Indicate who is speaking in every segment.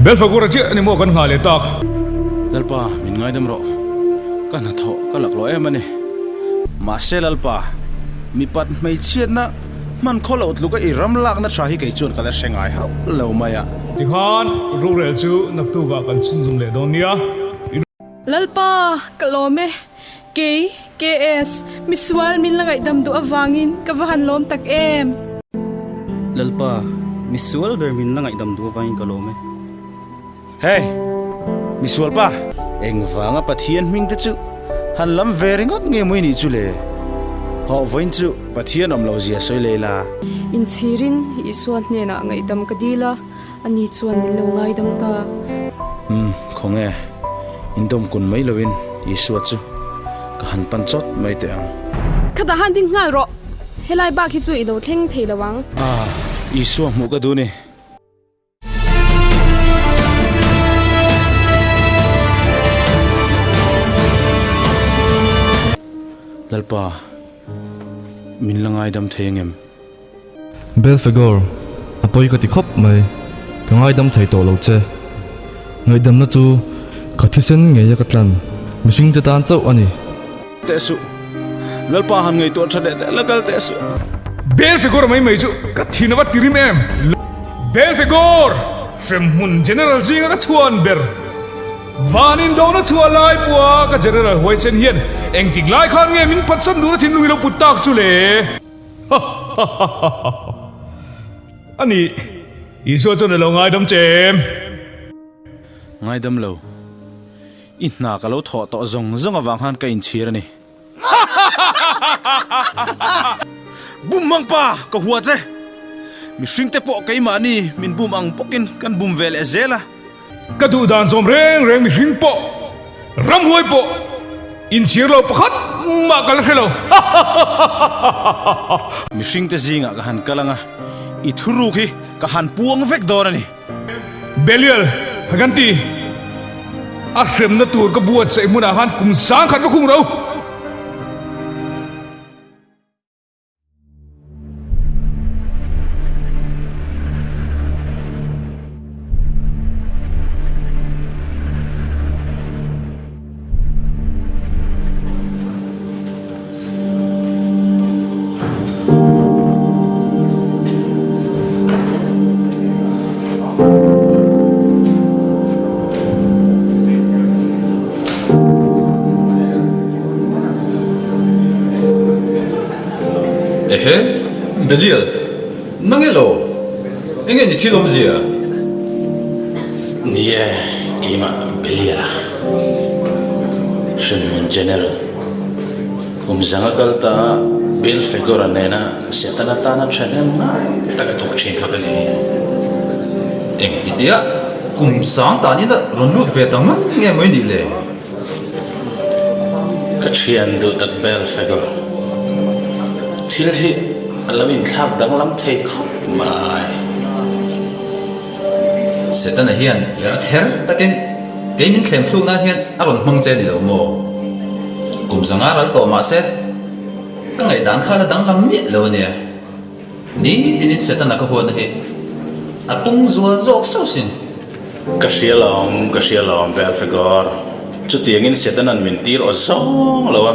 Speaker 1: Belfagor-a chiah ni maw kan nghah leh tak?
Speaker 2: Lalpa, min ngaidam rawh. Ka hnathawh ka laklawh em a ni. Mahse Lalpa, mipat hmeichhiatna hman khaw loh tluka i ram lakna tha hi kei chuan ka la hre ngai hauh lo mai a.
Speaker 1: Tikhan, rorel chu naktukah kan chhunzawm leh dawn nia.
Speaker 3: Lalpa, ka lawm e. Kei, KS, misual min la ngaihdam duh avangin ka va han lawm tak em!
Speaker 4: Lalpa, misual ber min la ngaihdam duh avangin ka lawm e.
Speaker 2: Hey! Misual pa! Engvanga Pathian hming te chu han lam ve ringawt nge maw i nih chu le? Hawh vawiin chu Pathian awm lo zia sawi lei la.
Speaker 3: Inchhirin Isua hnenah ngaihdam ka dil a. Ani chuan min lo ngaidam ta.
Speaker 2: Umm, khawnge, indawm kun mai loin Isua chu ka han pan chawt mai teh ang.
Speaker 5: Ka dah han ding nghal rawh, helai bak hi chu i lo thleng thei lo ang.
Speaker 2: Ah, Isua hmuh ka duh ni. Lalpa, min la ngaidam thei angem?
Speaker 6: Belphegor, a pawi ka ti khawp mai, ka ngaidam thei tawh lo che. Ngaihdamna chu ka thisen ngei a ka tlan, mihring te tan chauh a ni.
Speaker 2: Teh suh, Lalpa han ngaihtuah tha leh teh la kal teh suh.
Speaker 1: Belphegor mai mai chu ka thin a va tirim em! Belphegor! Hremhmun General zinga ka chhuan ber. Van indona chhuah lai pawha ka General huaisen hian engtik lai khan nge min phatsan duna thinlung i lo put tak chu le? A ni, Isua chuan a lo ngaidam che em?
Speaker 2: Ngaidam lo. I hna ka lo thawh tawh zawng zawng avang khan ka inchhir a ni. Bum mang pa, ka hua che! Mihringte pawh keimahni min bum ang bawkin kan bum ve leh zel a.
Speaker 1: Ka duh dan zawm reng reng mihring pawh, ramhuai pawh inchhir lo pakhat mah ka la hre lo.
Speaker 2: Mihringte zingah ka han kal ang a, i thuruk hi ka han puang vek dawn a ni.
Speaker 1: Belial, Haganti, a hremna tur ka buatsaih hmunah khan kum 10,000 va khung ro.
Speaker 7: Ehe, Daniel, nang elo? Enge ni thil awmzia?
Speaker 2: Ni e, keimah Belial-a, Hremhmun General, kum zanga kal ta Belphegor-a nena Setana tana thahnem ngai tak a thawk thin kha ka ni.
Speaker 7: Engti tia kum sang tanin a rawn lut ve ta ngang nge mai nih le?
Speaker 2: Ka thian duh tak Belphegor, thil hi a lo inthlak danglam thei khawp mai.
Speaker 7: Setana hian ver ther takin kei min thlem thluk nan hian a rawn hmang che ni lo maw? Kum zanga ral tawh mah se. Ka ngaihdan kha la danglam miah lo a nia. Ni tinin Setana ka huatna hi a pung zual zawk sauh sin.
Speaker 2: Ka hria lawm, ka hria lawm Belphegor. Chutiangin Setana'n min tir aw zawng lo a,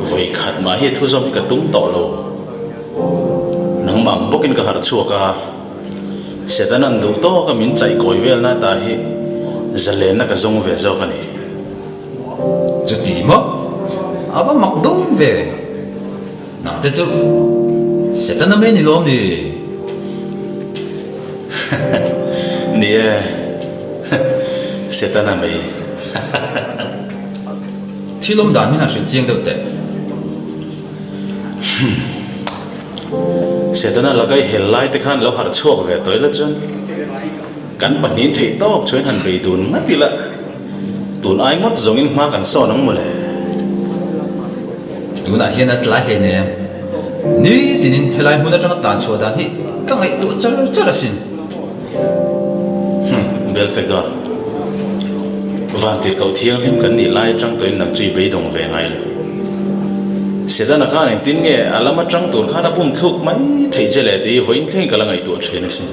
Speaker 2: vawi khat mah hi thuzawm hi ka tum tawh lo. Nangmah ang bawkin ka harh chhuak a, Setana'n duh tawka min chaih kawi velna ta hi zalenna ka zawng ve zawk a ni.
Speaker 7: Chuti maw? A va mak dawn ve. Nang te chu Setana mai ni lawm ni?
Speaker 2: Ni e, Setana mai.
Speaker 7: Thil awm dan hi han hrilh chiang deuh teh.
Speaker 2: Setana laka i hel lai te khan lo harh chhuak ve tawh ila chuan kan pahnihin theih tawp chuan han bei dun ngat ila. Tun ai ngawt zawngin hma kan sawn ang mawle.
Speaker 7: Tunah hian a tlai hlei nem. Ni tinin helai hmun atanga tlan chhuah dan hi ka ngaihtuah char char asin.
Speaker 2: Hum, Belfega. Vantir koh thianghlim kan nih lai atang tawhin nang chu i beidawng ve ngai lo. Setana khan engtin nge a lam atang tur khan a bum thluk mai theih che le tih hi vawiin thlengin ka la ngaihtuah thin asin.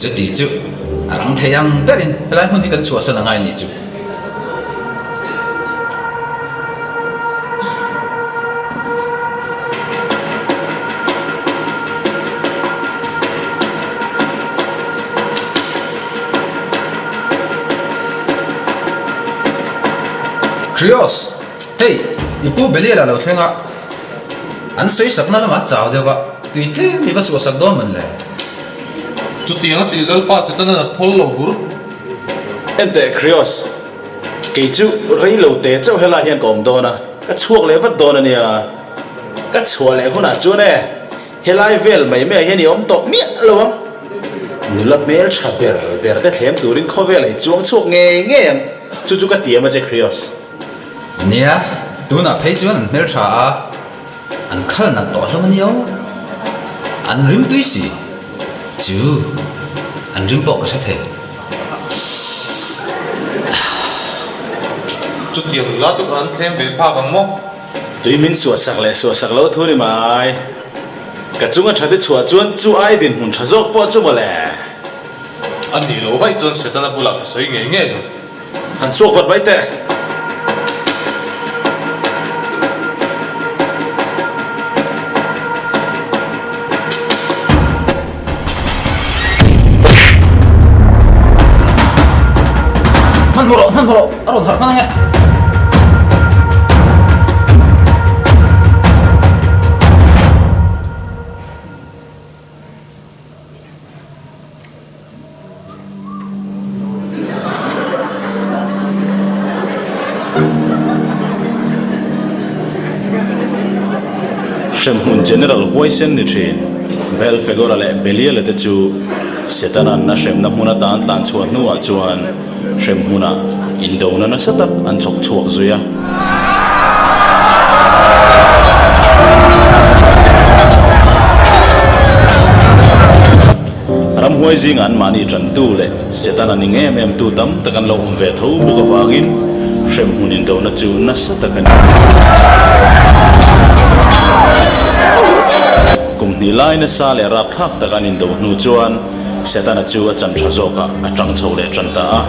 Speaker 7: Chuti chu. A rang thei ang berin helai hmun hi kan chhuahsan a ngai nih chu. Krios, hei i pu Belial a lo thleng a, an sawisakna lamah chau deuh va, tui tlem i va suahsak dawn man le.
Speaker 8: Chutiang a tih Lalpa Setanan a phawl lo bur.
Speaker 2: Enteh Krios, kei chu rei lo te chauh helai hian ka awm dawn a, ka chhuak leh vat dawn a nia. Ka chhuah leh hunah chuan e, helai vel mai maiah hian i awm tawh miah lo ang. Nula hmel tha ber ber te thlem turin khawvel ei chuang chhuak ngei ngei ang, chu chu ka tiam a che Krios.
Speaker 7: Nia, tunah phei chuan an hmel tha a. An khal nalh tawh hlawm a nia aw. An rim tui si. Chu, an rim pawh ka hre thei.
Speaker 8: Chutiang nula chu ka han thlem ve phak ang maw?
Speaker 2: Tui min suahsak leh suahsak lo thu ni mai. Ka chunga tha te chhuah chuan chu ai dinhmun tha zawk pawh chu mawle.
Speaker 8: A nih loh vaih chuan Setana bulah ka sawi ngei ngei lo.
Speaker 2: Han suak vat mai teh.
Speaker 7: Hmanhmawh rawh, hmanhmawh rawh, a rawn harh hman ange.
Speaker 2: Hremhmun General huaisen ni thin Belfegora leh Beliala te chu Setana'n a hremna hmun atan tlan chhuah hnuah chuan hremhmunah indona nasa tak an chawk chhuak zui a. Ramhuai zingah anmahni tantu leh Setana ning em em tu tam tak an lo awm ve tho bawk avangin hremhmun indona chu nasa tak a ni. Kum hnih lai nasa leh rapthlak tak an indo hnu chuan Setana chu a chan tha zawkah a tang chho leh tan ta a.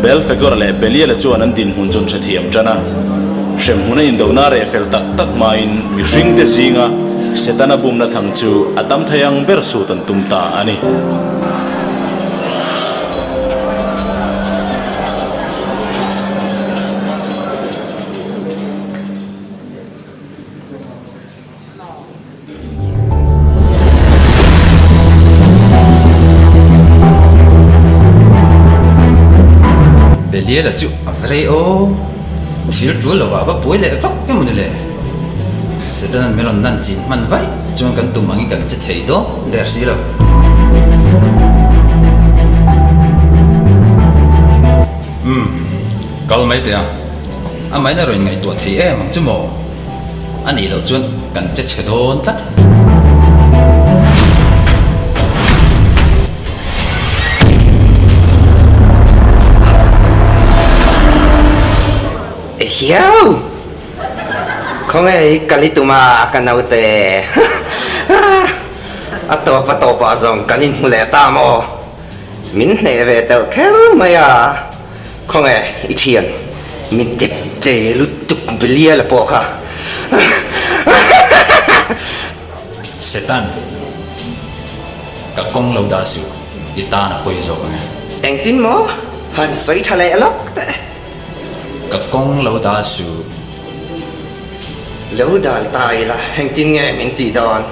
Speaker 2: Belfegor leh Beliala chuan an dinhmun chu an hrethiam tan a. Hremhmuna indona reh fel tak tak hmain mihringte zinga Setana bumna thang chu a tam thei ang ber sut an tum ta a ni.
Speaker 7: Beliala chu a va rei aw, thil tul lovah va buai leh vak emaw ni le? Setanan min rawn nan chin hman vaih chuan kan tum angin kan che thei dawn der si lo. Umm, kal mai teh ang. Amahin a rawn ngaihtuah thei em ang chu maw? A nih loh chuan kan che chhe dawn tlat.
Speaker 9: Ehiau! Khawnge i kal i tum a ka naute? A tawp a tawpah zawng kan inhmu leh ta maw? Min hneh ve teuh kher mai a. Khawnge i thian mi dep che lutuk Belial-a pawh kha.
Speaker 7: Setan, ka kawng lo dah suh, i tan a pawi zawk ang e.
Speaker 9: Engtin maw? Han sawi tha leh lawk teh.
Speaker 7: Ka kawng lo dah suh.
Speaker 9: Lo dal ta ila, engtin nge min tih dawn?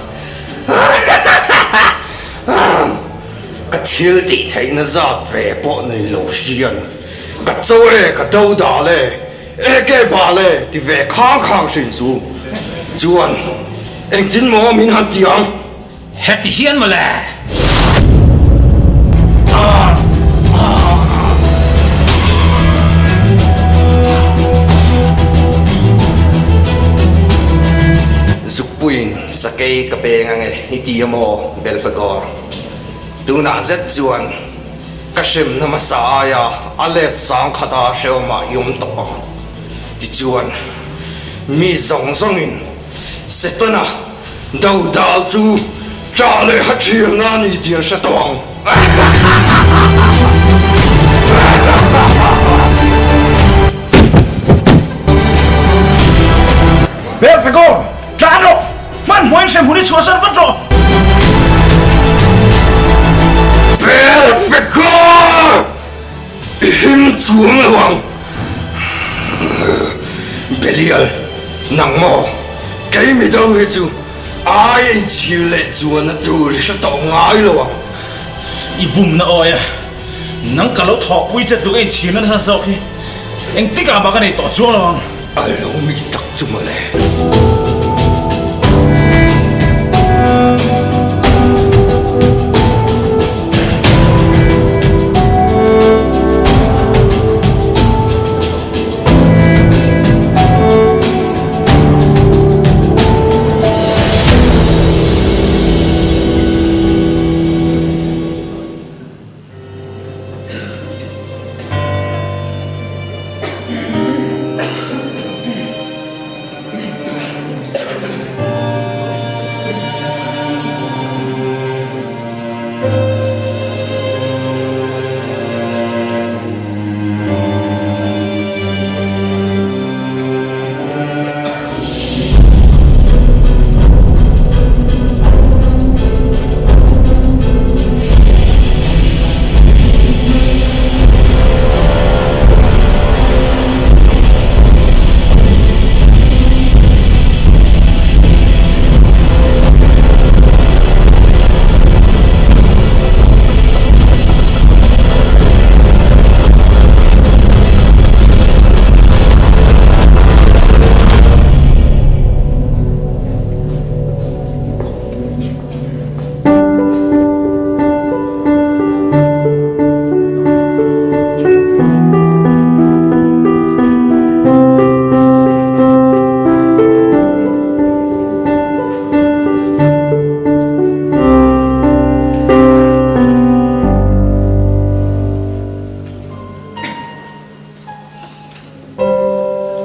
Speaker 9: Ka thil tih theihna zat ve pawh nei lo hian ka cho e, ka do dal e, eke bal e ti ve khang khang hrin chu chuan engtin maw min han ti ang?
Speaker 7: Heti hian mawle!
Speaker 9: Zukpuiin sakei ka peng ange i ti a maw Belfagor? Tunah zet chuan ka hremna hmasa aia a let sang khata hrehawmah i awm tawh ang. Tichuan, mi zawng zawngin Setana dodal chu Ṭah leh ha ṭhialna a ni tih an hre tawh ang.
Speaker 2: Belphegor, tlan rawh! Hmanhmawhin hremhmun i chhuahsan vat rawh!
Speaker 9: Belphegor! I him chuang lo ang! Belial, nang maw? Kei mi do hi chu aia inchhir leh chuan a tur i hre tawh ngai lo ang.
Speaker 2: I bumna awi a, nang ka lo thawhpui che tluk a inchhirna nasa zawk hi engtikah mah ka nei tawh chuang lo ang.
Speaker 9: A lo mi tak chu mawle.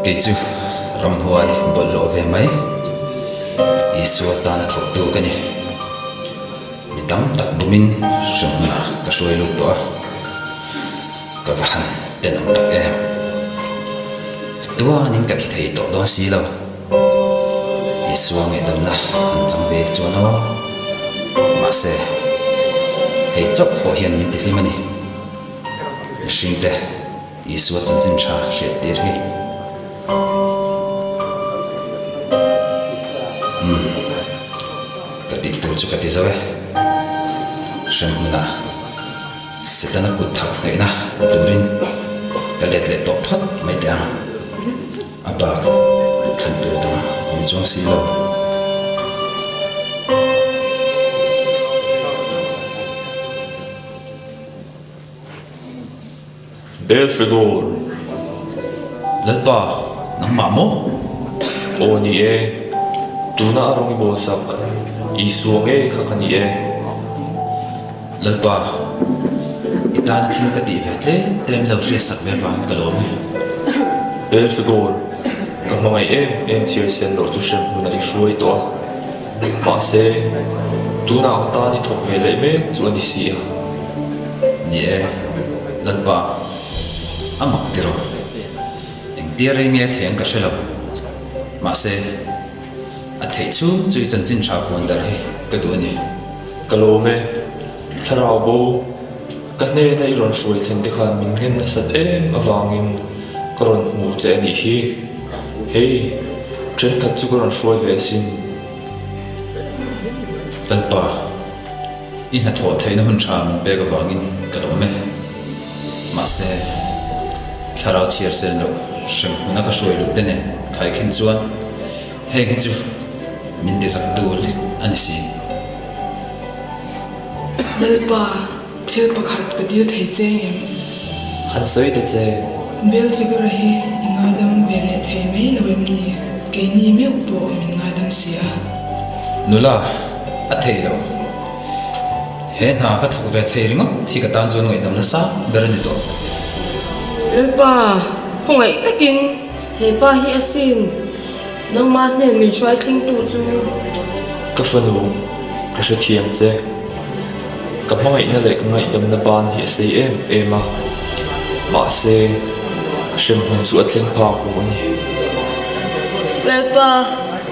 Speaker 7: Kei chu ramhuai bawlhhlawh ve mai Isua tana thawktu ka ni. Mi tam tak bumin hremhmunah ka hruai lut tawh a, ka va han tenawm tak em. Chatuanin ka thi thei tawh dawn si lo. Isua ngaihdamna an chang ve chuan aw. Mahse, hei chauh pawh hian min tihlim a ni. Mihringte Isua chanchin tha hriat tir hi. Umm, ka tih tur chu ka ti zo e. Hremhmunah Setana kut thak hnawihna ni turin ka let leh tawh phawt mai teh ang. A bak duhthlan tur dang awm chuang si lo.
Speaker 8: Belphegor.
Speaker 7: Lalpa, nangmah maw?
Speaker 8: Aw ni e, tuna a rawng i bawlsak Isua ngei kha ka ni e.
Speaker 7: Lalpa, i tana thil ka tih ve tlem tlem lo hriatsak ve vangin ka lawm e.
Speaker 8: Belphegor, ka hmangaih em em chhiar sen loh chu hrem hmunah i hruai tawh a. Mahse, tunah ka tan i thawk ve leh mek chu a ni si a.
Speaker 7: Ni e, Lalpa, a mak tiraw? Engtia rei nge a thei ang ka hre lo. Mahse, a theih chhung chu i chanchin tha puan dar hi ka duh a ni.
Speaker 8: Ka lawm e, thlarau bo, ka hnena i rawn hruai thlen te khan min nghen nasat em avangin ka rawn hmuh che a nih hi. Hei, thenkhat chu ka rawn hruai ve asin.
Speaker 7: Lalpa, i hnathawh theihna hun tha min pek avangin ka lawm e. Mahse, thlarau chhiar sen loh hrem hmuna ka hruai luh te nen khaikhin chuan heng hi chu min ti zak tu lit a ni si.
Speaker 3: Lalpa, thil pakhat ka dil thei che ngem?
Speaker 8: Han sawi ta che.
Speaker 3: Belfegor-a hi i ngaidam ve leh thei mai lo em ni? Keini meuh pawh min ngaidam si a.
Speaker 7: Nula, a thei lo. He hna ka thawk ve thei ringawt hi ka tan chuan ngaihdam nasa ber a ni tawh.
Speaker 5: Lalpa, khawngaih takin he pa hi asin. Nangmah hnen min hruai thlengtu chu.
Speaker 8: Ka fanu, ka Ka hrethiam che. Ka hmangaihna leh ka ngaihdamna ban hi a sei em em a, mahse, hremhmun chu a thleng phak lo a ni.
Speaker 10: Lalpa,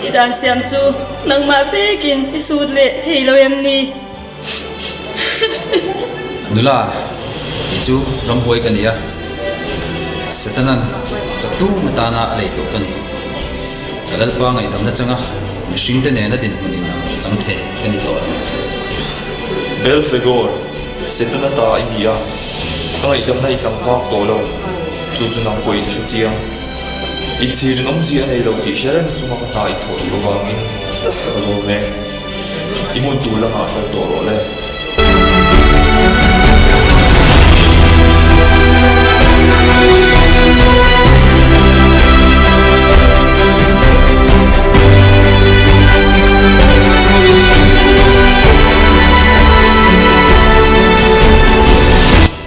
Speaker 10: i dan siam chu nangmah vekin i sut leh thei lo em ni?
Speaker 7: Nula, kei chu ramhuai ka ni a, Setanan chaktu atana a lei tawh ka ni. Ka Lalpa ngaihdamna changa mihringte nena dinhmun inang chang thei ka ni tawh lo.
Speaker 8: Belphegor, Setana ta i ni a, ka ngaihdamna i chang phak tawh lo, chu chu nang pawhin i hre chiang. Inchhirin awmzia a nei lo tih hre reng chunga ka hna i thawh duh avangin ka lawm e. I hmun tur lamah kal tawh rawh le.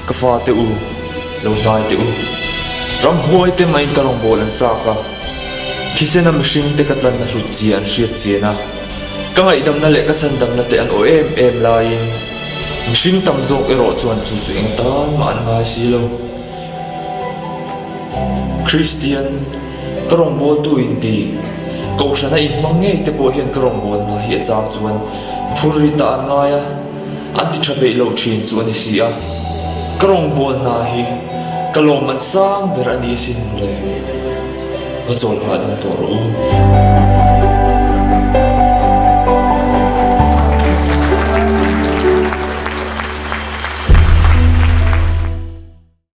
Speaker 8: Ka fate u, lo hnai teh u. Ramhuai te maiin ka rawngbâwl an châk a, thisena mihringte ka tlanna hlut zia an hriat chian a. Ka ngaihdamna leh ka chhandamna te an aw em em laiin mihring tam zawk erawh chuan chu chu eng tan mah an ngai si lo. Kristian, ka rawngbawltu inti, Kohhrana inhmang ngei te pawh hian ka rawngbawlna hi a chang chuan phur ri ta an ngai a, an ti tha peih lo thin chu a ni si a. Ka rawngbawlna hi ka lawmman sang ber a ni asin mawle. Va chawl hahdam tawh rawh u.